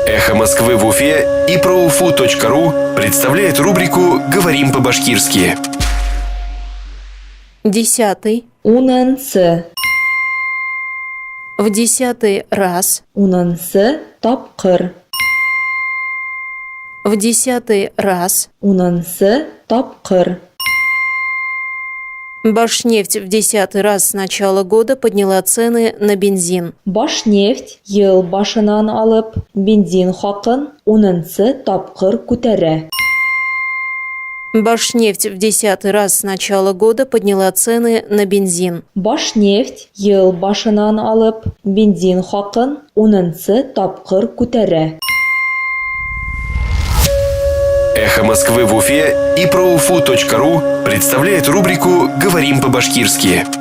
Эхо Москвы в Уфе и проуфу.ру представляет рубрику «Говорим по-башкирски». Десятый. Унынсы. В десятый раз. Унынсы тапҡыр. В десятый раз. Унынсы тапҡыр. Башнефть в десятый раз с начала года подняла цены на бензин. Башнефть йыл башынан алып бензин хаҡын унынсы тапҡыр күтәрә. Башнефть в десятый раз с начала года подняла цены на бензин. Башнефть йыл башынан алып бензин хаҡын унынсы тапҡыр күтәрә. Эхо Москвы в Уфе и проуфу.ру представляет рубрику «Говорим по-башкирски».